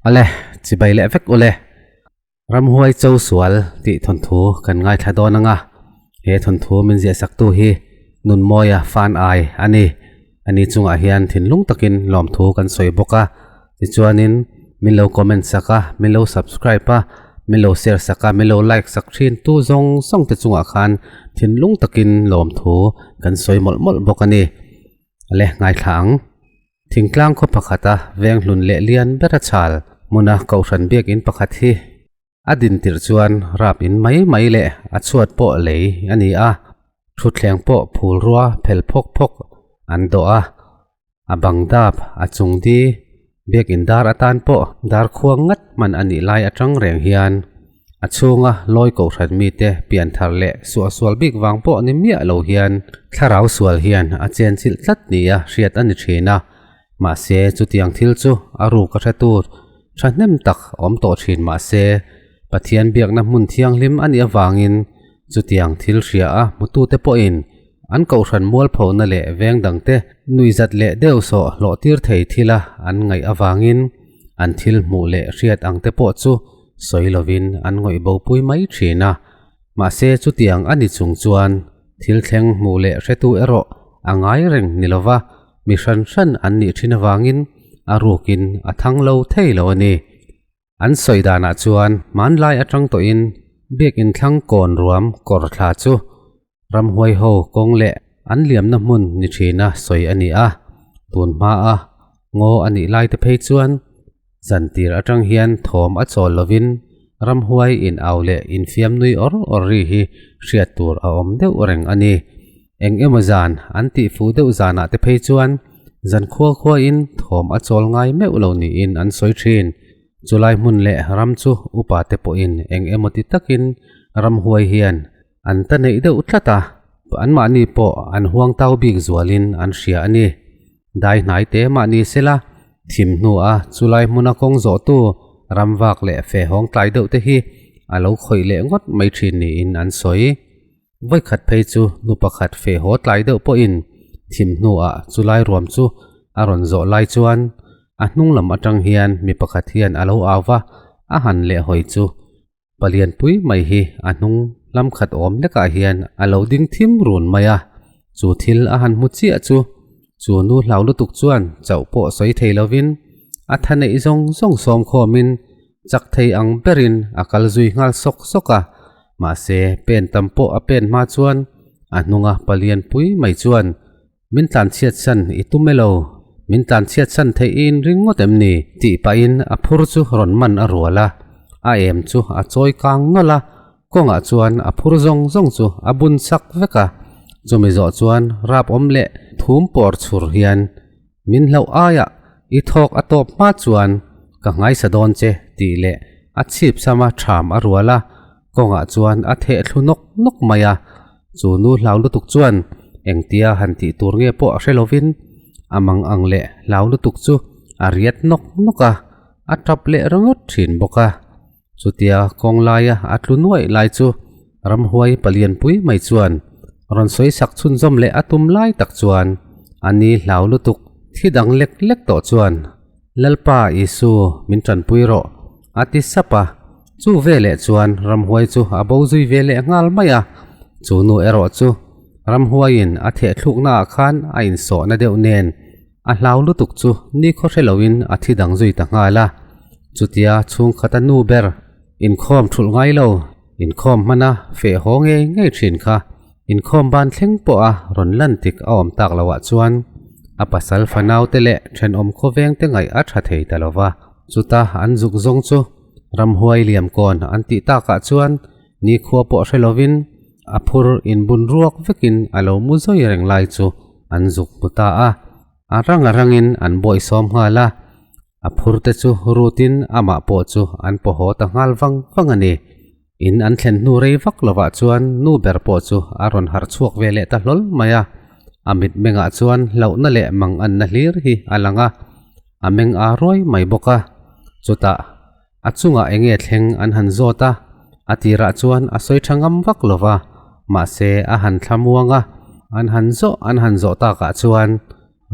Awle, chibai leh vek ule. Ramhuai cho sual tih thawnthu kan ngaithla dawn anga, he thawnthu min ziahsaktu hi Nunmawia fan ai a ni. Ani chungah hian thinlung takin lawmthu kan sawi bawk a, tichuanin min lo comment sak a, min lo subscribe a, min lo share sak a, min lo like sak thin tu zawng zawng te chungah khan thinlung takin lawmthu kan sawi mawlh mawlh bawk a ni. Le ngaithla ang. Thingtlang khaw pakhata veng hlun leh lian bera chhal hmuna kohhran biakin pakhat hi a din tirh chuan rap in mai mai leh a chhuat pawh lei a ni a, thutthleng pawh phul rua phel phawk phawk an dawh a, a bang dap a chung di biakin dar atan pawh dar khuang ngat hman a nih lai atang reng hian A chhunga lawi kohhran mite pian thar leh suahsual bik vang pawh ni miah lo hian thlarau sual hian a chenchilh tlat nia hriat a ni thin a. Mahse, chutiang thil chu a ruk a hre tur thahnem tak awm tawh thin mahse, Pathian biakna hmun thianghlim a nih avangin chutiang thil hria a hmutute pawhin an kohhran mualphona leh veng dangte nuihzat leh deuh sawh hlawhtir thei thila an ngaih avangin an thil hmuh leh hriat angte pawh chu sawi lovin an ngawih bo pui mai thin a, mahse chutiang a ni chung chuan thil thleng hmuh leh hretu erawh a ngai reng ni lova mi hran hran an nih thin avangin a rukin a thang lo thei lo a ni. An sawi danah chuan hmanlai atang tawhin biakin thlang kawn ruam kawr thla chu ramhuai ho kawng leh an liamna hmun ni thina sawi a ni a, tun hmaa ngaw a nih lai te phei chuan zan tir atang hian thawm a chawl lovin ramhuai in au leh infiam nui awr awr ri hi hriat tur a awm deuh reng a ni. Eng emaw zan an tih fuh deuh zanah te phei chuan zan khua khuain thawm a chawl ngai meuh lo niin an sawi thin. Chulai hmun leh ram chu upa te pawhin eng emaw ti takin ramhuai hian An ta neih deuh tlat a, anmahni pawh an huang tau bik zualin an hria a ni. Dai hnai te mahni sela, thim hnua chulai hmuna kawng zawhtu ramvak leh fehawng tlai deuh te hi a lo khawih leh ngawt mai thin niin an sawi. Vawikhat phei chu nu pakhat fehhaw tlai deuh pawhin thim hnuah chulai ruam chu a rawn zawh lai chuan a hnung lam atang hian mi pakhat hian a lo au va, a han lehhawi chu Palianpui mai hi a hnung lam khat awm lekah hian a lo ding thim run mai a, chu thil a han hmu chiah chu chu nu hlau lutuk chuan chauh pawh sawi thei lovin a tha neih zawng zawng sawm khawmin chak thei ang berin a kal zui nghal sawk sawk a, mahse pen tam pawh a pen hma chuan a hnunga palianpui mai chuan Min tlanchhiat san i tum elo? Min tlanchhiat san theih i inring ngawt em ni? Tih pahin a phur chu rawn man a rual a, a em chu a chawi kang nawlh a, kawngah chuan a phur zawng zawng chu a bun chak vek a, chumi zawh chuan rap awm leh thum pawr chhur hian min hlauh aiah i thawk a tawp hma chuan ka nghaisa dawn che tih leh a chhip sama ṭham a rual a, kawngah chuan a theh thlu nawk nawk mai a, chu nu hlau lutuk chuan engtia han tih tur nge pawh a hre lovin a mang ang leh hlau lutuk chu a riat nawk nawk a, a tap leh ringawt thin bawk a. Chutia kawng laia a tlu nuaih lai chu ramhuai palianpui mai chuan rawn sawi sak chhunzawm leh a tum lai tak chuan a ni hlau lutuk thi dang lek lek tawh chuan Lalpa Isu min tanpui rawh, a ti sap a. Chu veleh chuan ramhuai chu a bo zui ve leh nghal mai a. Chu nu erawh chu ramhuaiin a thehthluknaah khan a insawhna deuh nen a hlau lutuk chu nikhaw hre loin a thi dang zui ta nghal a. Chutia chhungkhata nu ber inkhawm thulh ngai lo, inkhawm hmana feh haw ngei ngei thin kha Inkhawm ban thleng pawha rawn lan tik a awm tak loah chuan a pasal fanaute leh thenawm khawvengte ngaih a tha thei ta lo va. Chuta an zuk zawng chu ramhuai liam kawn an tih takah chuan nikhua pawh hre lovin a phur inbun ruak vekin a lo mu zawi reng lai chu an zuk hmu ta a. A rang a rangin an bawihsawm nghal a, a phurte chu rutin amah pawh chu an pawhaw ta nghal vang vang a ni. In an thlen hnu rei vak lovah chuan nu ber pawh chu a rawn harh chhuak ve leh ta hlawl mai a, a mitmengah chuan hlauhna leh manganna hlir hi a lang a, a meng aa ruai mai bawk a. Chutah, a chungah eng nge thleng an han zawt a, a tirah chuan a sawi tha ngam vak lo va, mahse a han thla muang a, an han zawh an han zawh takah chuan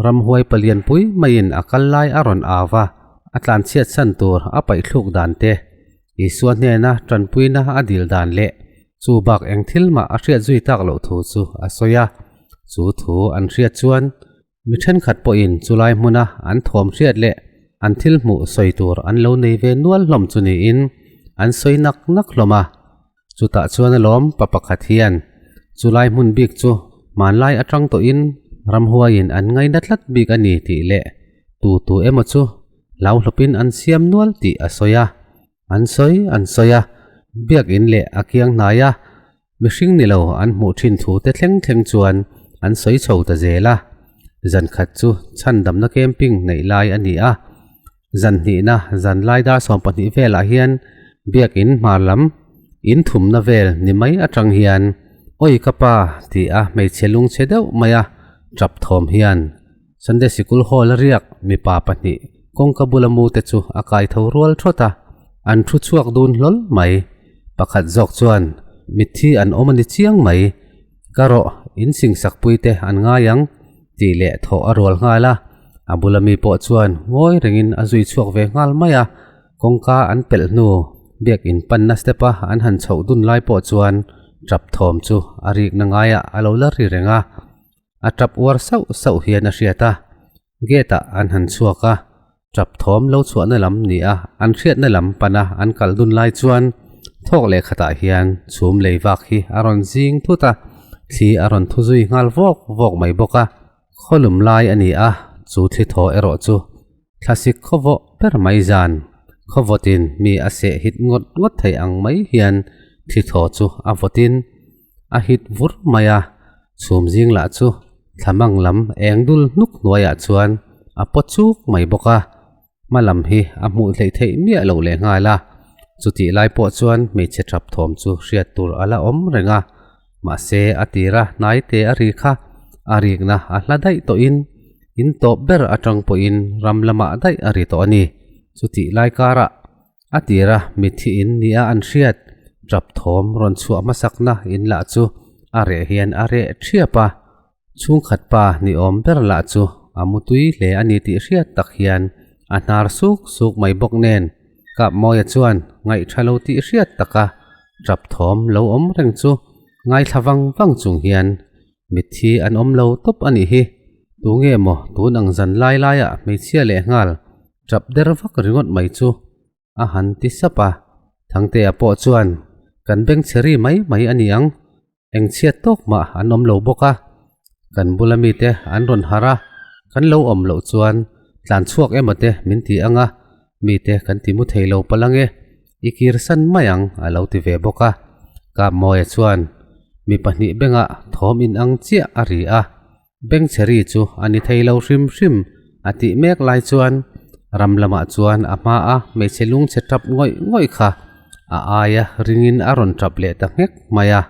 ramhuai palianpui maiin a kal lai a rawn au va. a tlanchhiat chhan tur a paihthluk dan te, Isua hnena tanpuina a dil dan leh chu bak eng thil mah a hriat zui tak loh thu chu a sawi a. Chu thu an hriat chuan mi thenkhat pawhin chulai hmuna an thawm hriat leh an thil hmuh sawi tur an lo nei ve nual hlawm chu niin an sawi nak nak hlawm a. Chutah chuan alawm pa pakhat hian chulai hmun bik chu hmanlai atang tawhin ramhuaiin an ngaina tlat bik a ni tih leh tu tu emaw chu hlauhlawpin an siam nual tih a sawi a. An sawi an sawi a, biakin leh a kiang hnai a, mihring ni lo an hmuh thin thu te thleng thleng chuan an sawi chho ta zel a. Zan khat chu chhandamna camping neih lai a ni a. Zan hnihna zan lai dar 12 velah hian biakin hmar lam in thumna vel ni mai atang hian Oi ka pa tih a hmeichhe lungchhe deuh mai a tap thawm hian Sunday sikul hall a riak mipa pahnih kawngka bula mu te chu a kai tho rual thawt a, an thu chhuak dun hlawl mai. Pakhat zawk chuan mitthi an awm a ni chiang mai. Ka rawh, in singsak pui te an ngai ang tih leh thawh a rual nghal a, a bula mi pawh chuan ngawi rengin a zui chhuak ve nghal mai a, kawngka an pelh hnu biakin panna step a an han chhoh dun lai pawh chuan tap thawm chu a rikna ngaiah a lo la ri reng a, a tap uar sauh sauh hian a hriat a, gate ah an han chhuak a, tap thawm lo chhuahna lam ni a an hriatna lam pana an kal dun lai chuan thawk leh khatah hian chhum lei vak hi a rawn zing thut a, thli a rawn thu zui nghal vawk vawk mai bawk a, khawlum lai a ni a, chu thli thaw erawh chu thlasik khawvawh ber mai zan khawvawtin mi a seh hit ngawt ngawt thei ang mai hian thli thaw chu a vawtin a hit vur mai a, chhum zing lah chu thlamang lam eng dul hnuk hnuaiah chuan a paw chuk mai bawk a, hma lam hi a hmuh hleih theih miah loh leh nghal a, chutih lai pawh chuan hmeichhe thap thawm chu hriat tur a la awm reng a, mahse a tira hnai te a ri kha a rikna a hla daih tawhin in tawp ber atang pawhin ram lamah daih a ri tawh a ni, chutih lai karah. A tira mitthi in nia an hriat tap thawm rawn chhuah hmasakna in lah chu a reh hian a reh thiap a, chhungkhat pa ni awm ber lah chu a mutui hle a ni tih hriat tak hian a hnar suk suk mai bawk nen Kapmawia chuan ngaihṭha lo tih hriat taka tap thawm lo awm reng chu ngaithla vang vang chung hian Mitthi an awm lo tawp a nih hi. Tu nge maw tun ang zan lai laiah hmeichhia leh nghal tap der vak ringawt mai chu a han ti sap a. Thangtea pawh chuan kan beng chhe ri mai mai a ni ang, eng chhiat tawk mah an awm lo bawk a. Kan bula mite an rawn harh a, kan lo awm loh chuan tlan chhuak emaw te min ti ang a, mite kan ti mu thei lo palh ang e. I kir san mai ang a lo ti ve bawk a. Kapmawia chuan mi pahnih bengah thawm in ang chiah a ri a, Bengchheri chu a ni thei lo hrim hrim a tih mek lai chuan ram lamah chuan a hma a hmeichhe lungchhe tap ngawih ngawih kha a aia ringin a rawn tap leh ta nghek mai a.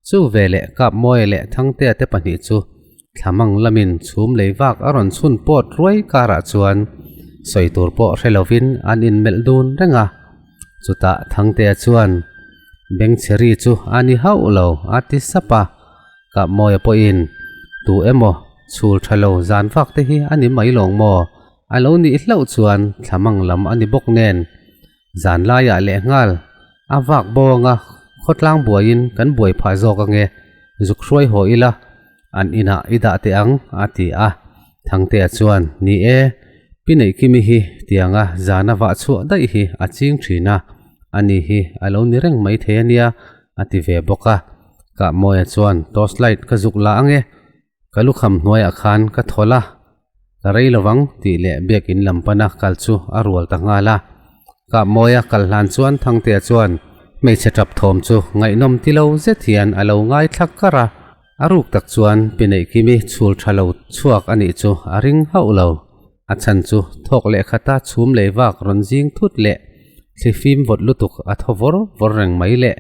Chu veleh Kapmawia leh Thangtea te pahnih chu thlamang lamin chhum lei vak a rawn chhun pawt ruai karah chuan sawi tur pawh hre lovin an inmelh dun reng a. Chutah Thangtea chuan, Bengchheri chu a ni hauh lo a ti sap a. Kapmawia pawhin, Tu emaw chhul tha lo zan vak te hi a ni mai lawng maw? A lo nih hlauh chuan thlamang lam a ni bawk nen Zan laiah leh nghal a vak bawng a, khawtlang buaiin kan buai phah zawk ange, zuk hruai haw ila, an inah i dah teh ang a ti a. Thangtea chuan, Ni e, Pi Neihkimi hi tianga zana vah chhuah daih hi a ching thin a, ani hi a lo ni reng mai thei ania a ti ve bawk a. Kahmawia chuan, Torchlight ka zuk la ange, Ka lukham hnuaiah khan ka thawl a, ka rei lovang tih leh biakin lam pana kal chu a rual ta nghal a. Kapmawia kal hlan chuan Thangtea chuan hmeichhe tap thawm chu ngaihnawm ti lo zet hian a lo ngaithla kar a, a ruk tak chuan pi Neihkimi chhul tha lo chhuak a nih chu a ring hauh lo. A chhan chu thawk leh khata chhum lei vak rawn zing thut leh thli fim vawt lutuk a thaw vawr vawr reng mai leh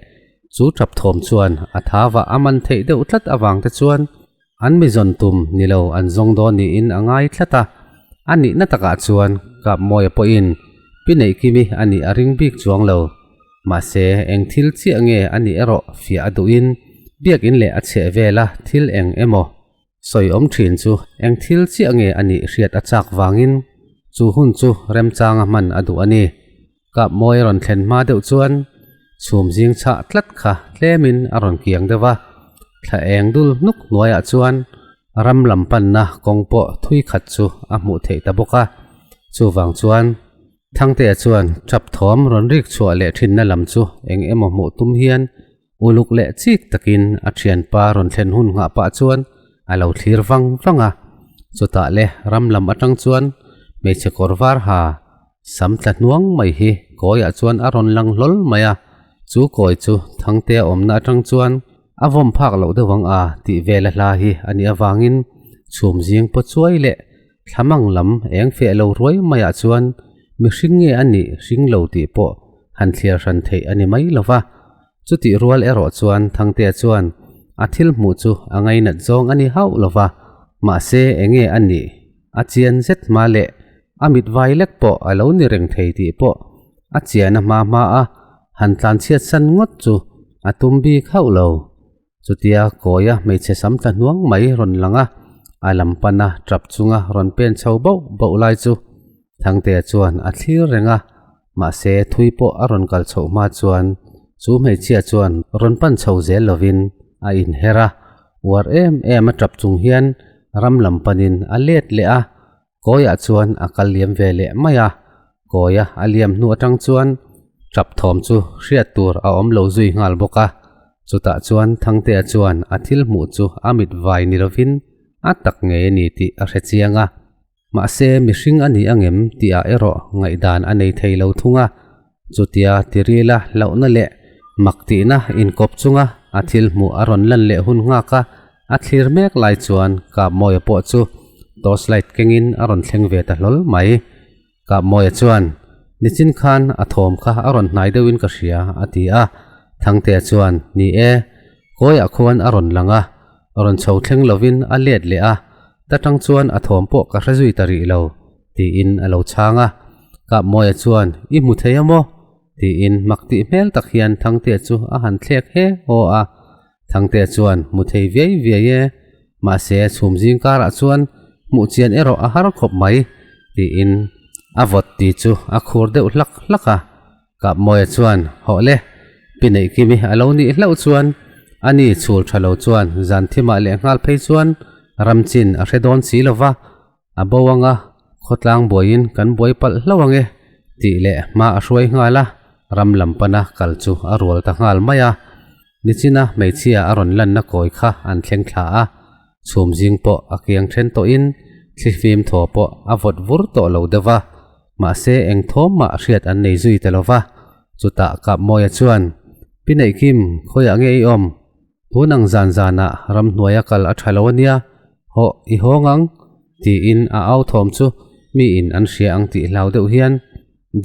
Chu tap thawm chuan a thavah a man theih deuh tlat avang te chuan an mi zawn tum ni lo an zawng dawn niin a ngai tlat a. A nihna takah chuan Kapmawia pawhin Pi Neihkimi a nih a ring bik chuang lo. Mahse, eng thil chiah nge a nih erawh fiah a duhin biakin leh a chheh vela thil eng emaw sawi awm thin chu eng thil chiah nge a nih hriat a chak vangin. Chu hun chu remchanga hman a duh a ni. Kap mawi a rawn thlen hma deuh chuan chhum zing chhah tlat kha tlemin a rawn kiang deuh va, thla eng dul hnuk hnuaiah chuan ram lam panna kawng pawh thui khat chu a hmuh theih ta bawk a. Chuvang chuan Thangtea chuan tap thawm rawn rik chhuah leh thinna lam chu eng emaw hmuh tum hian uluk leh chik takin a thianpa rawn thlen hun nghah pah chuan a lo thlir vang vang a. Chutah le ram lam atang chuan hmeichhe kawr var ha sam tla hnuang mai hi kawiah chuan a rawn lang hlawl mai a. Chu kawi chu Thangtea awmna atang chuan a vawm phak loh deuh ang a tih vel a hla hi a nih avangin chhum zing paw chuai leh Thlamang lam eng feh lo ruai maiah chuan mihring nge a nih hring lo tih pawh han thliar hran theih a ni mai lo va. Chutih rual erawh chuan Thangtea chuan a thil hmuh chu a ngainat zawng a ni hauh lo va, mahse enge a nih a chian zet hma leh a mit vai lek pawh a lo ni reng thei tih pawh a chian a hma hma a han tlanchhiat san ngawt chu a tum bik hauh lo. Chutia kawia hmeichhe sam tla hnuang mai rawn lang a, a lam pana tap chunga rawn pen chho bauh bauh lai chu Thangtea chuan a thlir reng a, mahse thui pawh a rawn kal chhoh hma chuan chu hmeichhia chuan rawn pan chho zel lovin a inher a, uar em em a tap chung hian ram lam panin a let leh a, Kawiah chuan a kal liam ve leh mai a, kawia a liam hnu atang chuan tap thawm chu hriat tur a awm lo zui nghal bawk a. Chutah chuan Thangtea chuan a thil hmuh chu a mit vai ni lovin a tak ngei a ni tih a hre chiang a. Mahse mihring a ni angem tihah erawh ngaihdan a nei thei lo thung a. Chutia tirila hlauhna leh mak tihna inkawp chunga a thil hmuh a rawn lan leh hun nghak a, a thlir mek lai chuan Kapmawia pawh chu torchlight kengin a rawn thleng ve ta hlawl mai. Kapmawia chuan, Nichin khan a thawm kha a rawn hnai deuhin ka hria, a ti a. Thangtea chuan, Ni e, kawiah khuan a rawn lang a, rawn chho thleng lovin a let leh a, ta tang chuan a thawm pawh ka hre zui ta rih lo, tiin a lo chhang a. Kapmawia chuan, I hmu thei a maw? tiin mak tih hmel tak hian Thangtea chu a han thlek he haw a. Thangtea chuan, Hmu thei viai viai e, mahse chhum zing karah chuan hmuh chian erawh a har khawp mai, tiin a vawt ti chu a khur deuh hlak hlak a. Kapmawia chuan, Hawh le, pi neih kimi a lo nih hlauh chuan a ni chhul tha lo chuan zan thimah leh nghal phei chuan ram chin a hre dawn si lo va, A bo anga khawtlang buaiin kan buai palh hlauh ange tih leh hma a hruai nghal a, ram lam pana kal chu a rual ta nghal mai a. Nichina hmeichhia a rawn lanna kawi kha an thleng thla a, chhum zing pawh a kiang then tawhin thlifim thaw pawh a vawt vur tawh lo deuh va, mahse eng thawm mah hriat an nei zui ta lo va. Chutah Kapmawia chuan, Pi Neihkim, khawiah nge i awm? Tun ang zan zanah ramhnuaia kal a tha lo a nia, hawh i hawng ang, tiin a au thawm chu miin an hria ang tih hlau deuh hian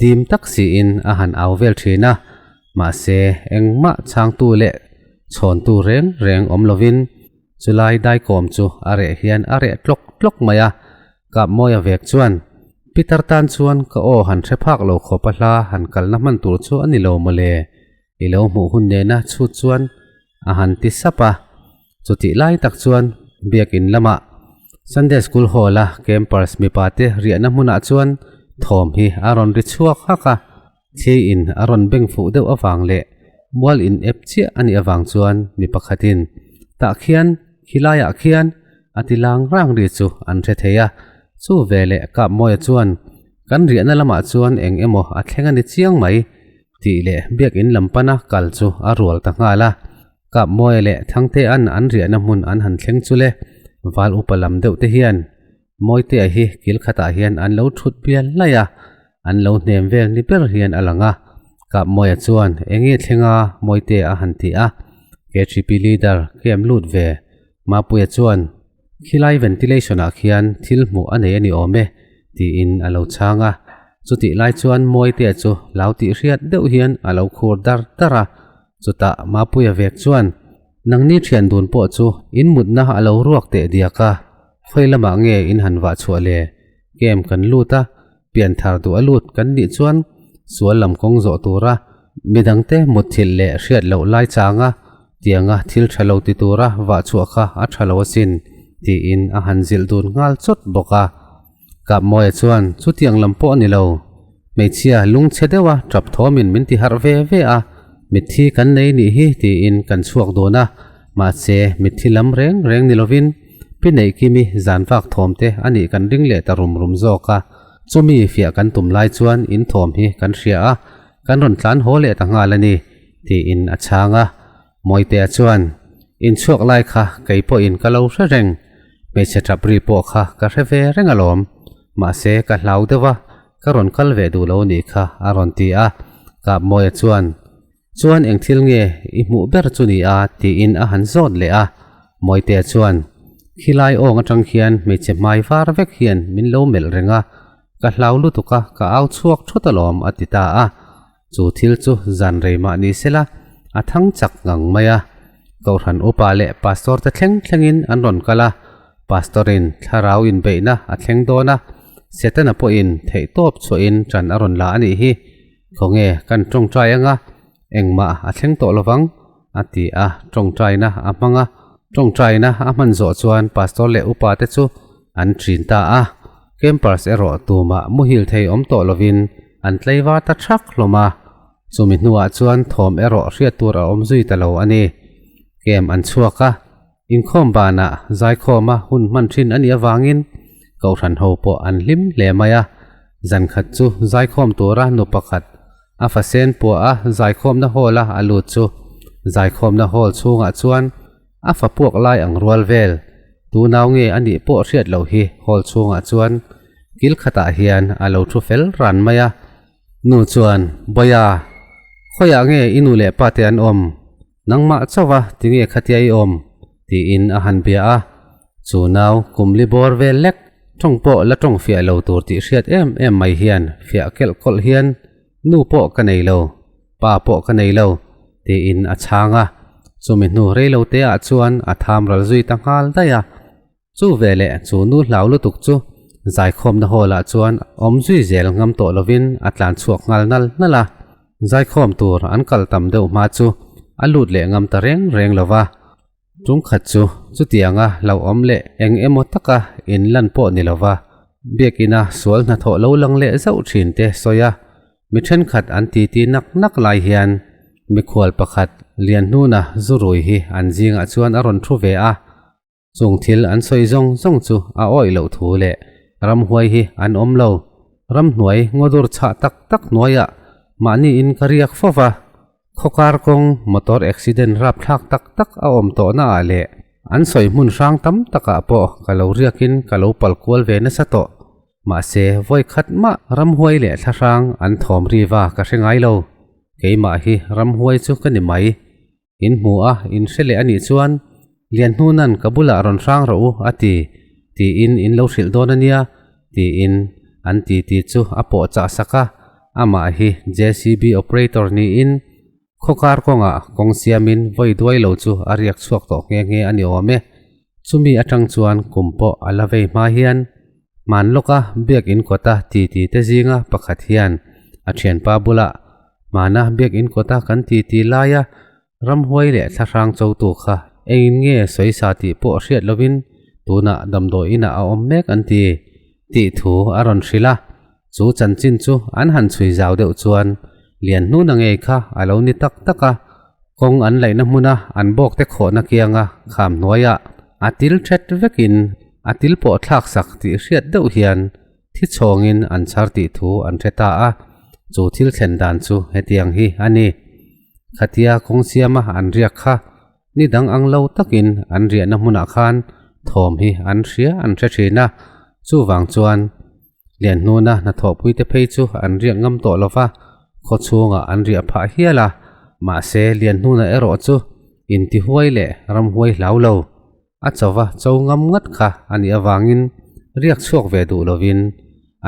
dim tak siin a han au vel thin a, mahse engmah chhangtu leh chhawntu reng reng awm lovin chulai daikawm chu a reh hian a reh tlawk tlawk mai a, Kapmawia vek chuan Peter tan chuan ka aw han hre phak lo khawp a hla han kalna hman tur chu a ni lo mawle. I lo hmuh hun nena chhut chuan a han ti sap a. Chutih lai tak chuan biakin lamah Sunday School Hall-a campers mipa te riahna hmunah chuan thawm hi a rawn ri chhuak hak a. Thli in a rawn beng fuh deuh avang leh mual in ep chiah a nih avang chuan mi pakhatin tah khian khilaiah khian a ti lang rang ri chu an hre thei a. Chu veleh Kapmawia chuan kan riahna lamah chuan eng emaw a thleng a ni chiang mai. Tih leh biakin lam pana kal chu a rual ta nghal a. Kapmawia leh Thangtea'n an riahna hmun an han thleng chu le, val upa lam deuh te hian Mawitea hi kil khatah hian an lo thut bial laih a, an lo hnem vel ni ber hian a lang a. Kapmawia chuan enge thlenga Mawitea a han ti a, KHP leader kem lut ve Mapuia chuan Khilai ventilation ah khian thil hmuh a nei a ni awm e, tiin a lo chhang a. Chutih lai chuan Mawitea chu hlau tih hriat deuh hian a lo khur dar dar a. Chutah Mapuia vek chuan, Nangni thian dun pawh chu in mutna a lo ruak teh diak a, khawi lamah nge in han vah chhuah le? Camp kan lut a, pianthar duh a lut kan nih chuan sual lam kawng zawh tura midangte mutthilh leh hriat loh lai changa tianga thil tha lo ti tura vah chhuah kha a tha lo asin tiin a han zilh dun nghal chawt bawk a. Kapmawia chuan, Chutiang lam pawh a ni lo. Hmeichhia lungchhe deuha tap thawmin min ti harh ve ve a, mitthi kan nei nih hi tiin kan chhuak dun a, mahse mitthi lam reng reng ni lovin Pi Neihkimi zan vak thawm te a nih kan ring leh ta rum rum zawk a. Chumi fiah kan tum lai chuan in thawm hi kan hria a, kan rawn tlan haw leh ta nghal a ni, tiin a chhang a. Mawitea chuan, Inchhuak lai kha kei pawhin ka lo hre reng, hmeichhe tap ri pawh kha ka hre ve reng alawm, mahse ka hlau deuh a, ka rawn kal ve duh lo nih kha a rawn ti a. Kapmawia chuan, Chuan eng thil nge i hmuh ber chu ni a? tiin a han zawt leh a. Mawitea chuan, Khilai awng atang khian hmeichhe hmai var vek hian min lo melh reng a, ka hlau lutuk a, ka au chhuak thut alawm a ti ta a. Chu thil chu zan rei mah ni sela, a thang chak ngang mai a. Kohhran upa leh pastor te thleng thlengin an rawn kal a, pastor-in thlarau inbeihna a thleng dawn a, Setana pawhin theihtawp chhuahin ṭan a rawn la a nih hi. Khawnge kan ṭawngṭai anga engmah a thleng tawh lovang, a ti a, ṭawngṭaina a hmang a. Ṭawngṭaina a hman zawh chuan pastor leh upa te chu an ṭin ta a, campers erawh tumah muhil thei awm tawh lovin an tlaivar ta thak hlawm a, chumi hnuah chuan thawm erawh hriat tur a awm zui ta lo a ni. Camp an chhuak a, inkhawm banah zaikhawma hun hman thin a nih avangin Kohhran ho pawh an hlim hle mai a, zan khat chu zaikhawm tura nu pakhat a fasen puah a zaikhawmna hall a a lut chu zaikhawmna hall chhungah chuan A fa puak lai ang rual vel, tu nau nge a nih pawh hriat loh hi hall chhungah chuan kil khatah hian a lo thu fel ran mai a. Nu chuan, Bawia, khawiah nge i nu leh pa te an awm? Nangmah chauh a, tinge khatia i awm? tiin a han bia a. Chu nau kum li bawr vel lek, tawng pawh la tawng fiah lo tur tih hriat em em mai hian fiah kelh kawlh hian, Nu pawh ka nei lo, pa pawh ka nei lo, tiin a chhang a. Chumi hnu rei lo te ah chuan a tham ral zui ta nghal daih a. Chu veleh chu nu hlau lutuk chu zaikhawmna hall ah chuan awm zui zel ngam tawh lovin a tlan chhuak nghal nal nal a. Zaikhawm tur an kal tam deuh hma chu a lut leh ngam ta reng reng lo va. Chungkhat chu chutianga hlauhawm leh eng emaw taka in lan pawh ni lova biakina sual hnathawh lo lang leh zauh thin te sawi a, mi thenkhat an titi nak nak lai hian mikhual pakhat Lianhnuna zu rui hi an zingah chuan a rawn thu ve a, chung thil an sawi zawng zawng chu a awih loh thu leh ramhuai hi an awm lo, ramhnuai ngawdur chhah tak tak hnuaiah mahni in ka riak fo va. Khawkar kawng motor accident rapthlak tak tak a awm tawhna ah leh an sawi hmun hrang tam takah pawh ka lo riakin ka lo pal kual ve nasa tawh. Mahse, vawi khat mah ramhuai leh thlahrang an thawm riva ka hre ngai lo. Keimah hi ramhuai chu ka ni mai. In hmu a, in hre leh a nih chuan Lianhnuna'n ka bulah rawn hrang rawh u a ti, tiin in lo hrilh dawn a nia, tiin an titi chu a pawh chah sak a. Amah hi JCB operator niin khawkar kawngah kawng siamin vawi duai lo chu a riak chhuak tawh nghe nghe a ni awm e. Chumi atang chuan kum pawh a la vei hma hian hman lawka biakin kawta titi te zinga pakhat hian a thianpa bulah hmana biakin kawta kan titi laia Ramhuai leh thlahrang chotu kha engin nge sawisa tih pawh hriat lovin tunah damdawi inah a awm mek an ti, tih thu a rawn hrilh a. Chu chanchin chu an han chhui zau deuh chuan Lianhnuna ngei kha a lo ni tak tak a, kawng an laihna hmuna an bawkte khawhna kianga kham hnuaiah a til thet vekin a til pawh thlak sak tih hriat deuh hian thi chhawngin an chhar tih thu an hre ta a, chu thil thlen dan chu hetiang hi a ni. Khatia kawng siama an riak kha ni dang ang lo takin an riahna hmunah khan thawm hi an hria an hre thin a, chuvang chuan Lianhnuna hnathawhpuite phei chu an riak ngam tawh lo va, khaw chhungah an riah phah hial a, mahse Lianhnuna erawh chu intihuai leh ramhuai hlau lo. A chauva cho ngam ngat kha a nih avangin riak chhuak ve duh lovin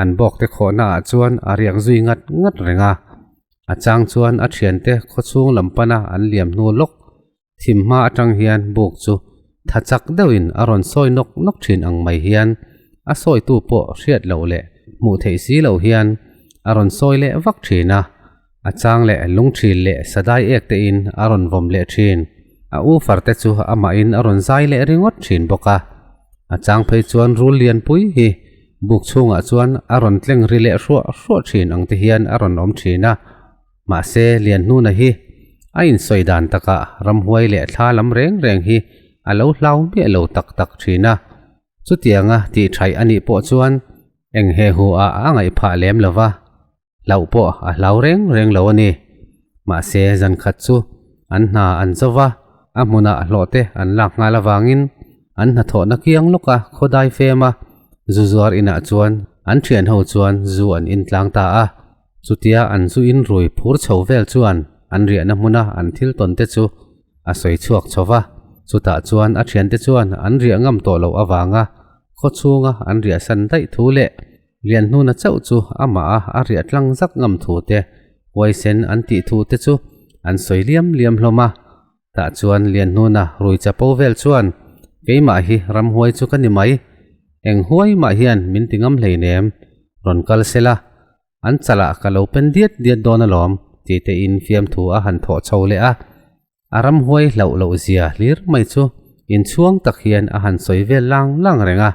an bawkte khawhna ah chuan a riak zui ngat ngat reng a. A chang chuan a thiante khawchhung lam pana an liam hnu lawk thim hma atang hian buk chu tha chak deuhin a rawn sawi nawk nawk thin ang mai hian a sawitu pawh hriat loh leh hmuh theih si loh hian a rawn sawi leh vak thin a. A chang leh lungthil leh sadai ek te in a rawn vawm leh thin. A u far te chu amahin a rawn zai leh ringawt thin bawk a. A chang phei chuan rul lianpui hi buk chhungah chuan a rawn tleng ri leh hruah hruah thin ang te hian a rawn awm thin a. Mahse, Lianhnuna hi a insawi dan takah ramhuai leh thla lam reng reng hi a lo hlau miah lo tak tak thin a. Chutianga tih thaih a nih pawh chuan eng he hu ah a ngaih phah lem lo va, hlauh pawh a hlau reng reng lo a ni. Mahse, zan khat chu an hna an zo va, a hmunah hlawh te an lak nghal avangin an hnathawhna kiang lawka khawdai fem a, zu zuar inah chuan an thian ho chuan zu an intlang ta a. Chutia an zu in rui phur chho vel chuan an riahna hmuna an thil tawn te chu a sawi chhuak chho va, chutah chuan a thiante chuan an riah ngam tawh loh avanga khaw chhunga an riah san daih thu leh Lianhnuna chauh chu amah a a riah tlang zak ngam thu te, huaisen an tih thu te chu an sawi liam liam hlawm a. Tah chuan Lianhnuna rui chapo vel chuan, Keimah hi ramhuai chu ka ni mai, eng huai mah hian min ti ngam hleinem, rawn kal sela, An chalah ka lo pen diat diat dawn alawm, tih te in fiamthu a han thawh chho leh a. A ramhuai hlauh loh zia hlir mai chu inchhuang tak hian a han sawi vel lang lang reng a.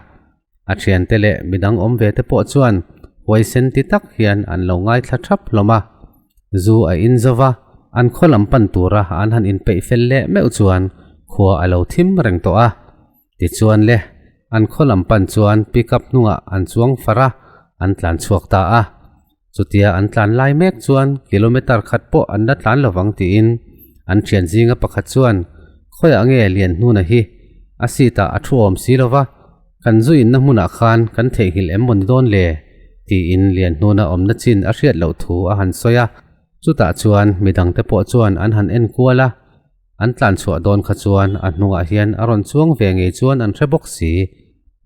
A thiante leh midang awm ve te pawh chuan huaisen ti tak hian an lo ngaithla thap hlawm a. Zu a in zo va, an khaw lam pan tura an han inpeih fel leh meuh chuan khua a lo thim reng tawh a. Tichuan le, an khaw lam pan chuan pickup hnungah an chuang far a, an tlan chhuak ta a. Chutia an tlan lai mek chuan kilometer khat pawh an la tlan lovang tiin an thian zinga pakhat chuan, Khawiah nge Lianhnuna hi? A seat ah a thu awm si lova, kan zu inna hmunah khan kan theihnghilh em maw ni dawn le? tiin Lianhnuna awmna chin a hriat loh thu a han sawi a. Chutah chuan midangte pawh chuan an han en kual a. An tlan chhuah dawn kha chuan a hnungah hian a rawn chuang ve ngei chuan an hre bawk si.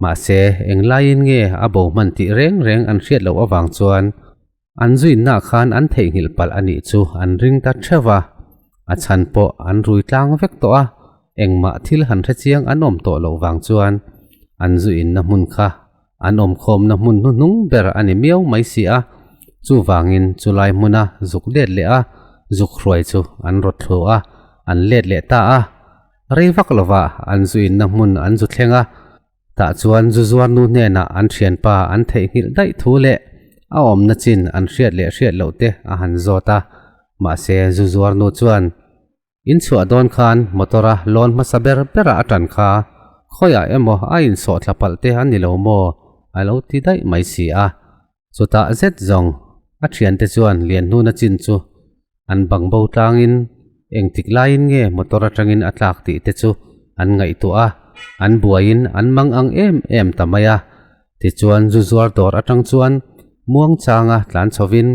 Mahse, eng laiin nge a bo hman tih reng reng an hriat loh avang chuan an zuinna khan an theihnghilh palh a nih chu an ring ta theuh va. A chhan pawh an rui tlang vek tawh a, engmah thil han hre chiang an awm tawh loh vang chuan an zuinna hmun kha An awmkhawmna hmun hnuhnung ber a ni miau mai si a, chuvangin chulai hmuna zuk let leh a zuk hruai chu an rawt thlu a, an let leh ta a. Rei vak lovah an zuinna hmun an zu thleng a, tah chuan zu zuarnu hnenah an thianpa an theihnghilh daih thu leh a awmna chin an hriat leh hriat loh te a han zawt a, mahse zu zuarnu chuan, In chhuah dawn khan motor a lawn hmasa ber berah a tan kha, khawiah emaw a insawh thla palh te a ni lo maw? a lo ti daih mai si a. Chutah zet zawng a thiante chuan Lianhnuna chin chu an bang bo tlangin engtik laiin nge motor atangin a tlak tih te chu an ngaihtuah a, an buaiin an mang ang em em ta mai a. Tichuan zu zuar dawr atang chuan muang changa tlan chhovin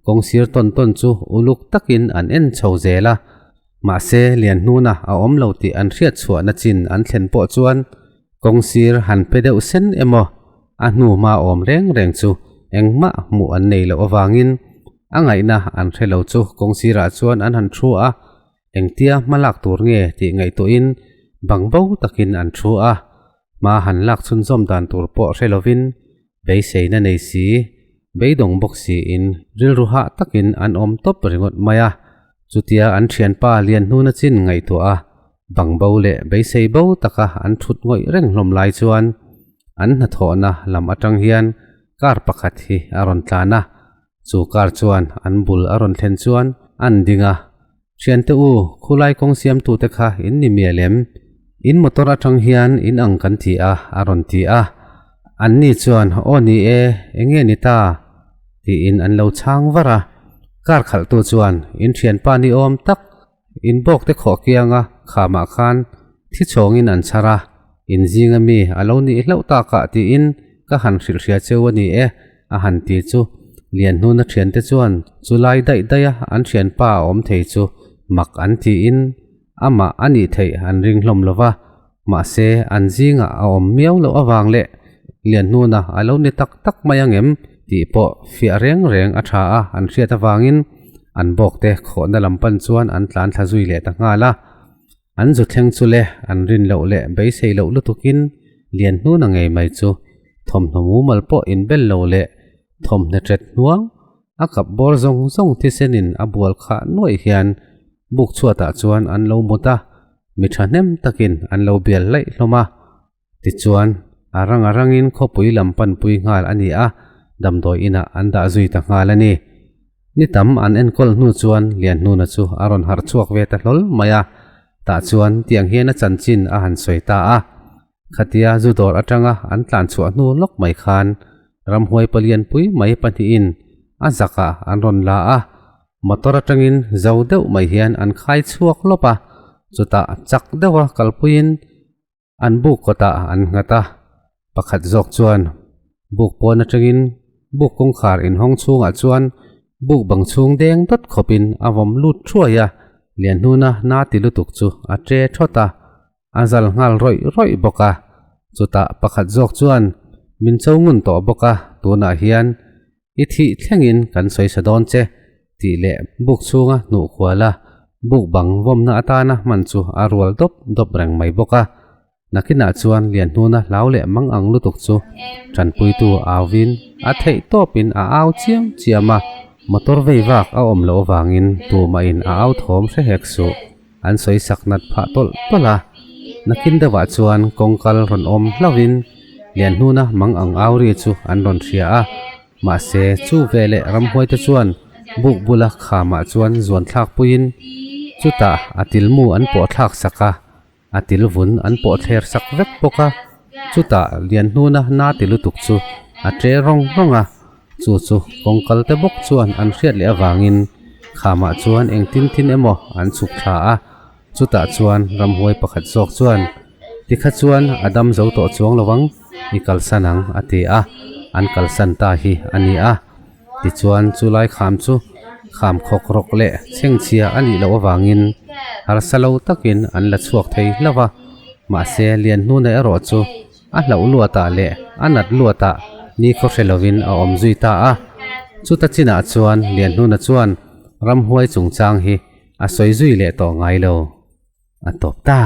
kawng sir tawn tawn chu uluk takin an en chho zel a. Mahse Lianhnuna a awm lo tih an hriat chhuahna chin an thlen pawh chuan kawng sir han pe deuh sen emaw a hnu hma awm reng reng chu engmah hmuh an nei loh avangin a ngaihna an hre lo chu kawng sirah chuan an han thu a. Engtia hma lak tur nge tih ngaihtuahin bang bo takin an thu a. Hma han lak chhunzawm dan tur pawh hre lovin beiseina nei si, beidawng bawk siin rilru hah takin an awm tawp ringawt mai a. Chutia an thianpa Lianhnuna chin ngaihtuah a, bang bo leh beisei bo taka an thut ngawih reng hlawm lai chuan an hnathawhna lam atang hian car pakhat hi a rawn tlan a. Chu car chuan an bul a rawn thlen chuan an ding a. Thiante u, khulai kawng siamtute kha in ni mial em? In motor atang hian in ang kan ti a, a rawn ti a. Anni chuan, Aw ni e, enge ni ta? tiin an lo chhang var a. Car khalhtu chuan, In thianpa ni awm tak, in bawkte khawh kianga khamah khan thi chhawngin an chhar a, in zinga mi a lo nih hlauh takah tiin ka han hrilhhria cheu a ni e, a han ti chu Lianhnuna thiante chuan chu lai daih daiha an thianpa a awm thei chu mak an tiin amah a nih theih an ring hlawm lo va, mahse an zingah a awm miau loh avang leh Lianhnuna a lo ni tak tak mai angem tih pawh fiah reng reng a tha a an hriat avangin an bawkte khawhna lam pan chuan an tlan thla zui leh ta nghal a. An zu thleng chu le an rin loh leh beisei loh lutukin Lianhnuna ngei mai chu thawmhnaw mumal pawh inbel lo leh thawmhnaw ṭet hnuang a kap bawr zawng zawng thisenin a bual khah nuaih hian buk chhuatah chuan an lo mut a, mi ṭhahnem takin an lo bial laih hlawm a. Tichuan, a rang a rangin khawpui lam panpui nghal a ni a, damdawi inah an dah zui ta nghal a ni. Ni tam an enkawl hnu chuan Lianhnuna chu a rawn harh chhuak ve ta hlawl mai a, tah chuan tiang hian a chanchin a han sawi ta a. Khatia zu dawr atanga an tlan chhuah hnu lawk mai khan ramhuai palianpui mai pahnihin a zakah an rawn la a, motor atangin zo deuh mai hian an khai chhuak lawp a, chutah chak deuha kalpuiin an buk kawtah an nghat a, pakhat zawk chuan buk pawn atangin buk kawngkhar inhawng chhungah chuan buk bang chhung deng dawt khawpin a vawm lut thuai a, Lianhnuna na ti lutuk chu a che thawt a. A zal nghal rawih rawih bawk a, chutah pakhat zawk chuan min cho ngun tawh bawk a, tunah hian i thih thlengin kan sawi sa dawn che tih leh buk chhunga hnuh kuala buk bang vawmna atana hman chu a rual dawp dawp reng mai bawk a. Nakinah chuan Lianhnuna hlau leh mang ang lutuk chu tanpuitu auvin a theih tawpin a au chiam chiam a, motor vei vak a awm loh avangin tumahin a au thawm hre hek suh. An sawi sak nat phah tawlh tawlh a, nakin deuhah chuan kawngkal rawn awm hlauhin Lianhnuna mang ang au ri chu an rawn hria a, mahse chu veleh ramhuaite chuan buk bula khamah chuan zuan thlak puiin chutah a tilmu an pawh thlak sak a, a til vun an pawh thler sak vek bawk a, chutah Lianhnuna na ti lutuk chu a ṭe rawng rawng a. Chu chu kawngkal te bawk chuan an hriat leh avangin khamah chuan engtin tin emaw an chhuk thla a, chutah chuan ramhuai pakhat zawk chuan tikha chuan a dam zo tawh chuang lo ang, i kalsan ang a ti a, an kalsan ta hi a ni a. Tichuan chulai kham chu kham khawk rawk leh chhengchhia a nih loh avangin harsa lo takin an la chhuak thei hlauh a, mahse Lianhnuna erawh chu A hlauh luatah leh a nat luatah ni khaw hre lovin a awm zui ta a. Chuta chinah chuan Lianhnuna chuan ramhuai chungchang hi a sawi zui leh tawh ngai lo. A tawp ta.